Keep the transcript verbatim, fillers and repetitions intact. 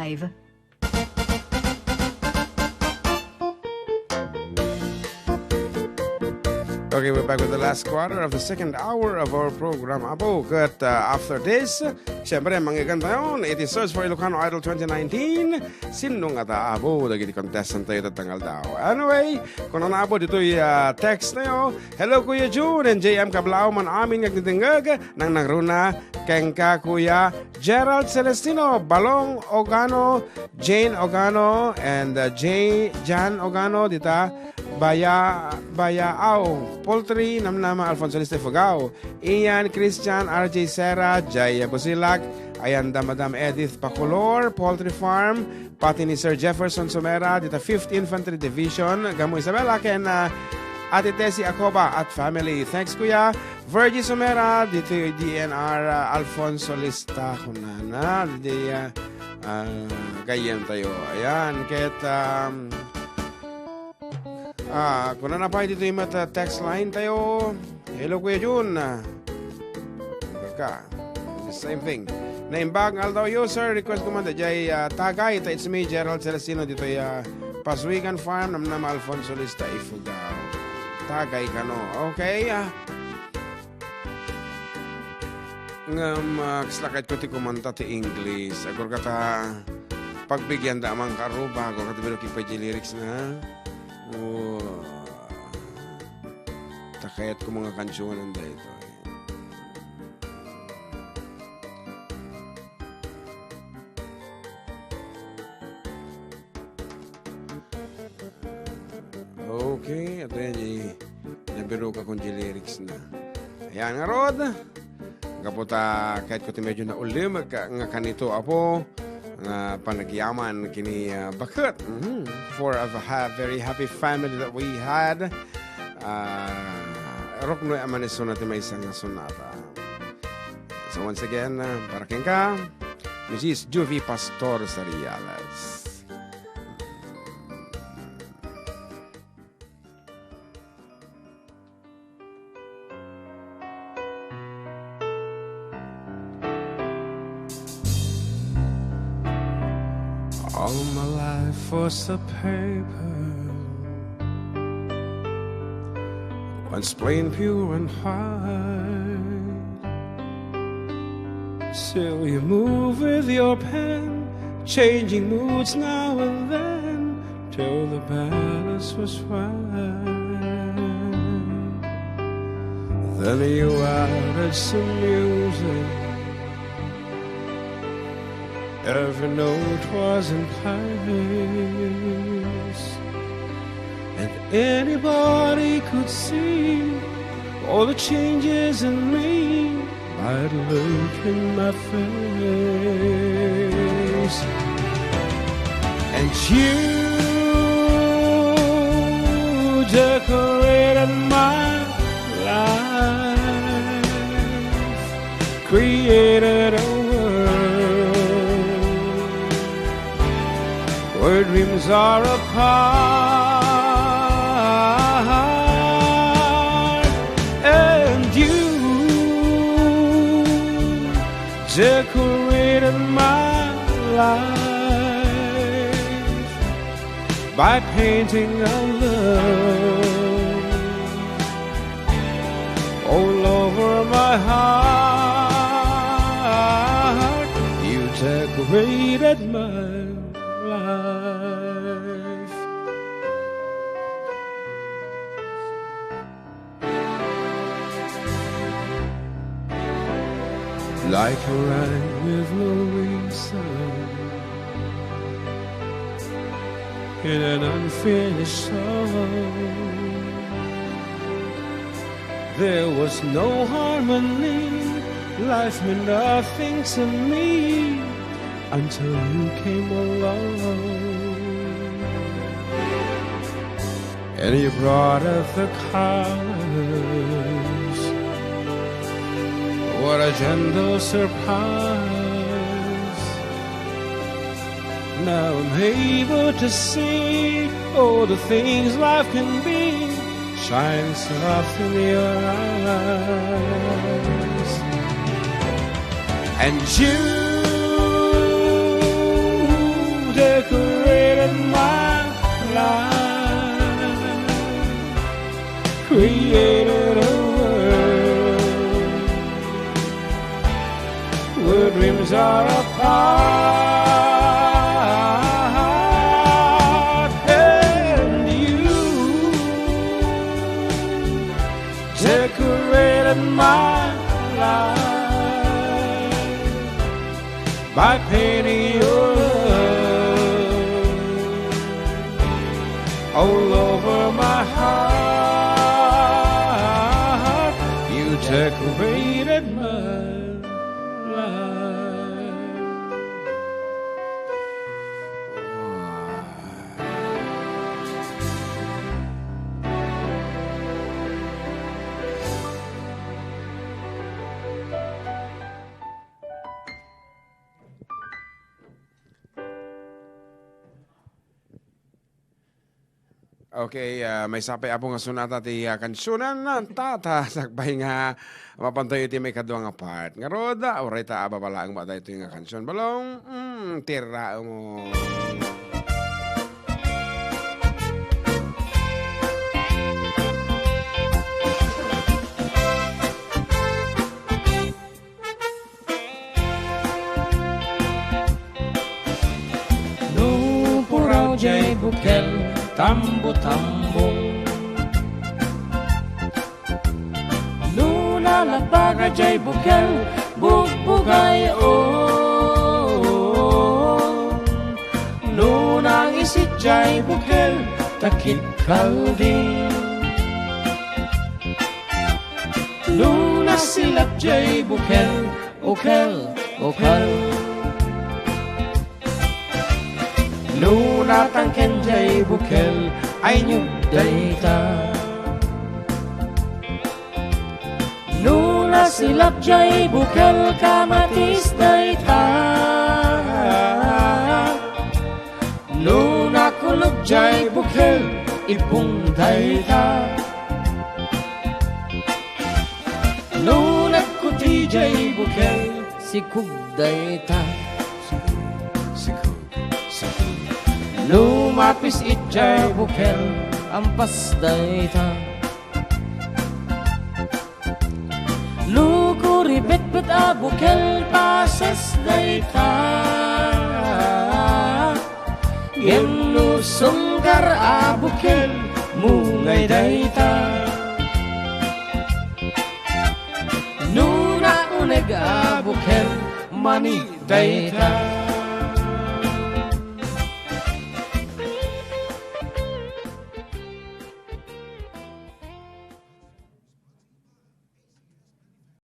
Live. Okay, we're back with the last quarter of the second hour of our program. Apo, ket, uh, after this, siyempre, manggigantayon iti Search for Ilocano Idol twenty nineteen. Sinno ngata, apo, dagiti contestant tayo tattang aldaw? Anyway, kunana, apo, ditoy, uh, text tayo. "Hello, Kuya Jun and J M Kablao, man amin nga agdingdingeg, nangnangruna kenka, Kuya Gerald Celestino, Balong Ogano, Jane Ogano, and, uh, J-, Jan Ogano, dita Baya-, Bayaaw Poultry, Namnama, Alfonso Lista, Ifugao. Ian, Christian, R J Serra, Jaya Busilak, ayan da Madam Edith Pacolor, Poultry Farm, pati ni Sir Jefferson Somera, dita Fifth Infantry Division, Gamo Isabela, ken, uh, Ate Tessie Acoba at family. Thanks, Kuya." Virgie Somera, dito yung D N R, uh, Alfonso Lista, kunana, di, uh, uh, gayyem tayo. Ayan, ket, um, ah, kunana pay ditoy met, uh, text line tayo. "Hello, Kuya Jun." Ka. The same thing. "Naimbag nga aldaw yo, sir. Request ko man daydiay, ah, Tagay, ta it's me, Gerald Celestino, ditoy, ah, Paswigan Farm, Namnama, Alfonso Lista, Ifugao." Tagay kano. Okay, ah. Ngem, ah, kasla kayatko ti kumanta ti English. Agurgata, pagbigyan da amang karuba, agurgata bilo kipay di lyrics na. Oh. Ta kayatko nga kansionan daytoy. Okay, ito yan, eh. Nabiruka kong lyrics na. Ayan, ngarud. Gapu ta, kayatko ti medyo naulim, nga, nga kanito, apo, nga panagyaman kini, ah, baket. Mhm. For a ha-, very happy family that we had. Ah, ruknoy a manisuna ti maysa nga sonata. So once again, ah, para kenka, Missus Juvie Pastor Sarialas. All my life was a paper, once plain, pure, and white. Still you move with your pen, changing moods now and then, till the balance was right. Then you added some music, every note was in place, and anybody could see all the changes in me by the look in my face. And you decorated my life, created a world where dreams are apart, and you decorated my life by painting a love all over my heart. You decorated my life. Like a rhyme with no reason in an unfinished song. There was no harmony, life meant nothing to me until you came along. And you brought out the colors. What a gentle surprise. Now I'm able to see all the things life can be. Shine soft in your eyes. And you apart, and you decorated my life by painting your love all over my heart. You decorated my life. Okay, ah, maysa pay, Apo, nga sunata ti, ah, kansionan, ta, ta, sakbay nga mapantayo iti maikadua nga part. Ngarud, ah, uray ta, ah, babalaeng ba daytoy nga kansion. Balong, mm, tiraem mo. No puraw jay bukel, tambo-tambong. No nalagbaga jay bukel, bugbugay, oh. No nangisit jay bukel, takit kaldi. No nasilap jay bukel, ukel, ukel. No natangken jay bukel, ay, inyog dayta. No nasilap jay bukel, kamatis dayta. No nakulog jay bukel, ipong dayta. No nagkuti jay bukel, sikog dayta. Sikog, sikog, sikog. No mapis-it jay bukel, ampas dayta. No kuribetbet a bukel, pases dayta. Ngem no sunggar a bukel, mungay dayta. No nauneg a bukel, mani dayta.